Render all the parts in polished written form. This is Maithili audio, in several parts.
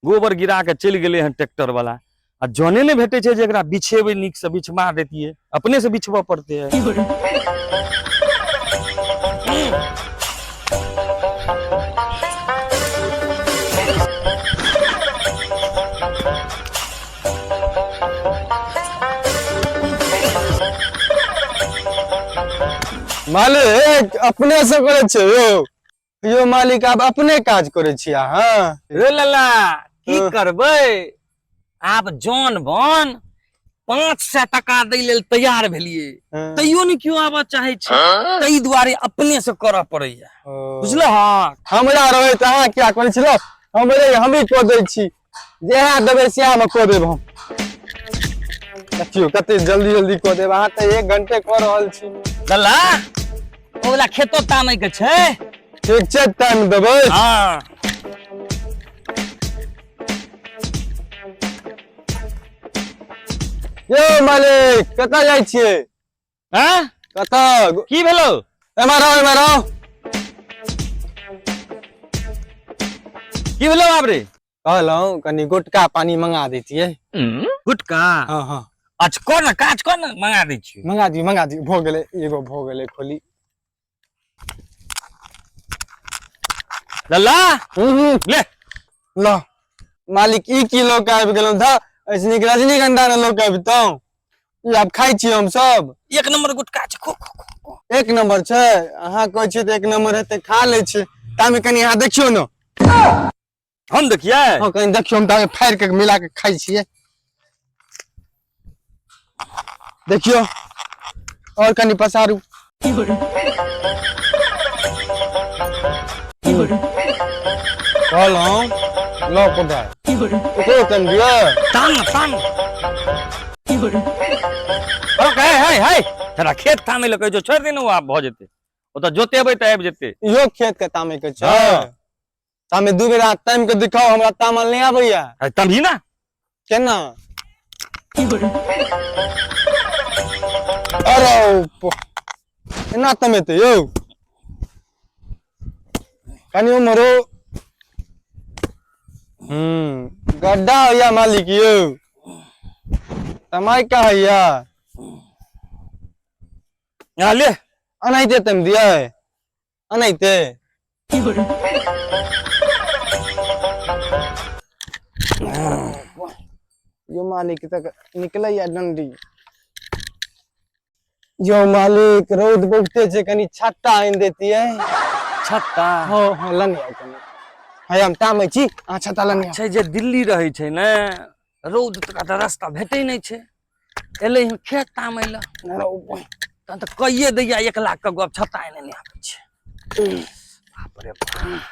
गोबर गिरा के चलि गेलै हन ट्रैक्टर वाला आ जने नहि भेटै छै जे एकरा बिछेबै नीकसँ बिछबा देतियै अपने से बिछबऽ पड़तै। मालिक अपने से करै छै यौ। यौ मालिक, आब अपने काज करै छी अहाँ? रे लला, की हँ। करबै आब? जन बन 500 टका दै लेल तैयार भेलियै, तैयो नहि केओ आबऽ चाहै छै, ताहि दुआरे अपने से करऽ पड़ैया। ओ। बुझलह? हँ। हमरा रहै तऽ अहाँ किया करै छी? लौ, हमरे हमही कऽ दै छी, जएह देबै सएह मे कऽ देब हम। देखियौ कते जल्दी जल्दी कऽ देब, अहाँ तऽ 1 घंटे कऽ रहल छी। लल्ला, ओ वाला खेतो तामै के छै। ठीक छै, टाइम देबै। हँ। यौ मालिक, कतऽ जाइ छियै? हँ? कतऽ? की भेलो? एम्हर आउ, एम्हर आउ। की भेलो बाप रे? कहलहुँ कनि गुटका पानी मंगा दैतियै। गुटका? हँ हँ। अच्छा, कर ने काज, कर ने, मंगा दै छियौ। मंगा दियौ, मंगा दियौ। भऽ गेलै, एगो भऽ गेलै खोली। लल्ला। हूँ हूँ। ले। ल मालिक, ई की लऽ कऽ आबि गेलहुँ? धऽ, एहिसँ नीक रजनीगंधा ने लऽ कऽ अबितहुँ। ई आब खाइ छियै हम सब। एक नंबर गुटका छै, खो खो खो खो। एक नंबर छै? अहाँ कहै छियै तऽ एक नंबर हेतै, खा लै छियै। तामे कनि अहाँ देखियौ ने। हम देखियै? हँ, कनि देखियौ, हम तामे फाड़ि कऽ मिला कऽ खाइ छियै। देखियौ, और कनि पसारू। कहलहुँ लऽ कोदारि, ओकरो कनि दिअ। तान ना, तान। हे हे हे, तोरा खेत तामे लए कहै छौ, छोड़ि दे ने, ओ आब भऽ जेतै। ओतऽ जोतेबै तऽ आबि जेतै। इहो खेत के तामे के छै? हँ। तामे 2 बेर अहाँ तामि के दिखाउ, हमरा तामल नहि आबैया। अरे तमही ना। केना? अरे एना तमेतै यौ? कनि उम्हरो गड्ढा होइया मालिक यौ, तमाइ का होइया। यहाँ ले। एनाहिते तम दियै? एनाहिते यो मालिक तक निकलैया डंडी। यो मालिक, रौद बहुते छै, कनि छत्ता आनि देतियै। छत्ता? हँ हँ, लने आउ कनि। है, हम तामै छी, अहाँ छत्ता लने आउ। छै जे दिल्ली रहै छै ने, रौद तक तऽ रास्ता भेटै नहि छै। एलै हँ खेत तामै लए, तहन तऽ कहिए दैया 1 लाख के गप, छत्ता एने नहि आबै छै। बाप रे बाप।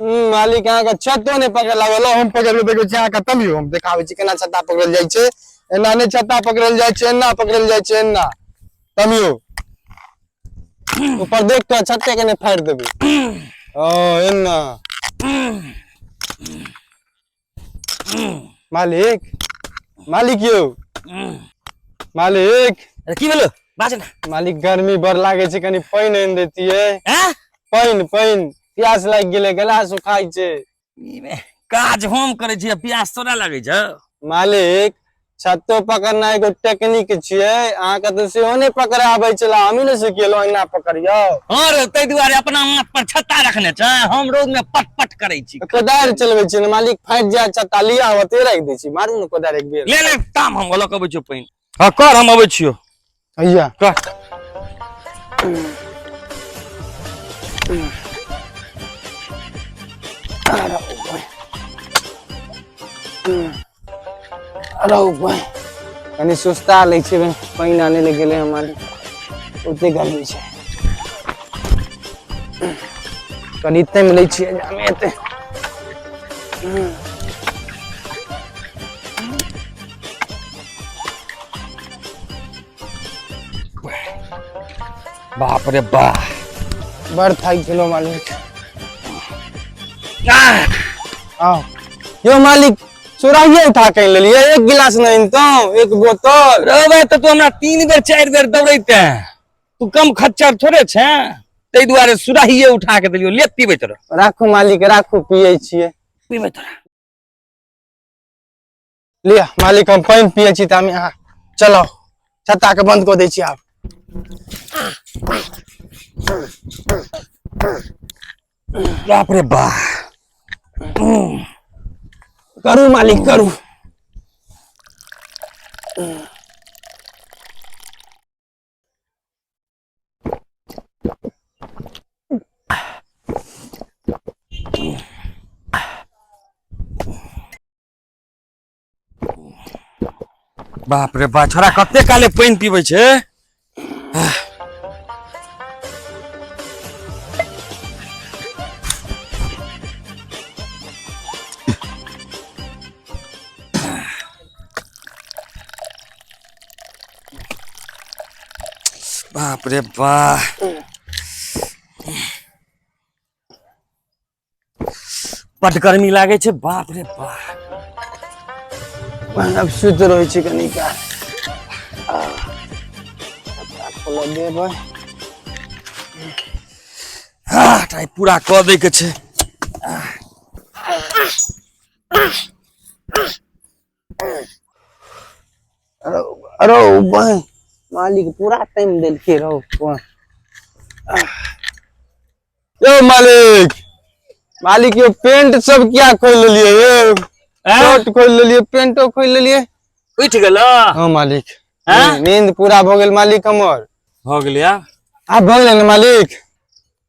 मालिक, अहाँके छतो नहि पकड़ लागल। हम पकड़ के देखै छी अहाँके। तभियो हम देखाबै छी केना छत्ता पकड़ल जाइ छै। एना नहि छत्ता पकड़ल जाइ छै, एना पकड़ल जाइ छै, एना तमियो। ऊपर देख कऽ छत्ते के नहि फाड़ि देबै। ओ एना। मालिक, मालिक यौ, मालिक। अरे की भेलो? बाज ना। मालिक, गर्मी बड़ लागे छै, कनि पानि आनि देतियै। हैं? पानि, पानि, प्यास लागि गेलै, गला सुखाइ छै। ई काज हम करै छी आ प्यास तोरा लागै छौ? मालिक, छत्तो पकड़ना एगो टेक्निक छियै, अहाँके तऽ सेहो नहि पकड़े आबै छलै, हमही ने सिखेलहुँ, एना पकड़ियौ। हँ रे, ताहि दुआरे अपना माथ पर छत्ता रखने छै, हम रौद में पट पट करै छी। कोदारि चलबै छियै ने मालिक, फाटि जायत छत्ता, लिअ, ओते राखि दै छी। मारू ने कोदारि एक बेर। ले ले, ताम, हम लऽ कऽ अबै छियौ पानि। हँ, कर, हम अबै छियौ। हैया। कर। अरे कनि सुस्ता लै छियै, पानि आनै लए गेलै हँ मालिक, ओते गर्मी छै, कनि तामि लै छियै जामे एतै। बाप रे बा। बड़ थाकि गेलो मालिक। आओ यो मालिक, चोराइए उठा के लेलिए, एक गिलास नहीं अनतहुँ, एक बोतल। रे भाई, तऽ तू हमरा 3 बेर 4 बेर दौड़ैते, तू कम खच्चर थोड़े छे, ताहि दुआरे सुराहिए उठा के देलियो। ले पीबैत रह। राखू मालिक राखू, पियै छियै। पीबैत रह। लिअ मालिक, हम पानि पियै छी, तऽ अहाँ चलाउ, छत्ता के बंद कऽ दै छी आब। बाप रे बा, करू मालिक करू। बाप रे बा, छोरा कते काले पानि पीबै छै। बाप रे बा, बड गर्मी लागै छै। बाप रे बा, आब सुति रहै छी कनी काल। खोलऽ देबै। हाँ, पूरा कऽ दै के छै। अरे बहन, मालिक पूरा टाइम देलकै रौ। यो मालिक, मालिक यो पेंट सब किया खोल लेलिए? यो शर्ट खोल लेलिए, पेंटो खोल लेलिए। उठि गेल? हाँ मालिक, नींद पूरा भ गेल मालिक हमर। भ गेल? आब भ गेल ने मालिक।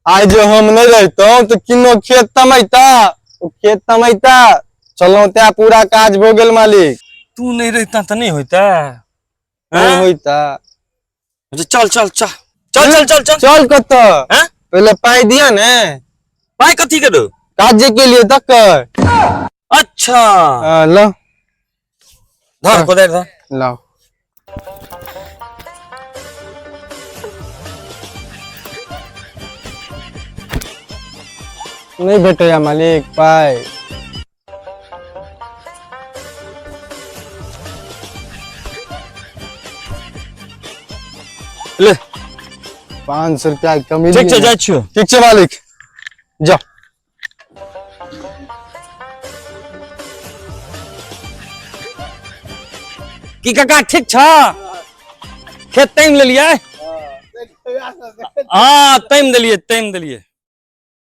आइ जे हम नहीं रहितौं तो किनो खेत तमैता, खेत तमैता चलौं, ते पूरा काज भ गेल मालिक। तू नहीं रहिता तो नहीं होता। नहीं होता। चल चल चल चल चल चल चल चल कत? पहले पाई दिया ने। पाई कथी के दो? काज के लिए तक। अच्छा लो धर कोदारि धर। लाओ। नहीं भेटैया मालिक पाई। ले 500 रुपया कमी। ठीक छै, जाइ छियौ। ठीक छै मालिक, जाओ। की काका ठीक छ? खेत तामि लेलियै? हाँ तामि देलियै, तामि देलियै।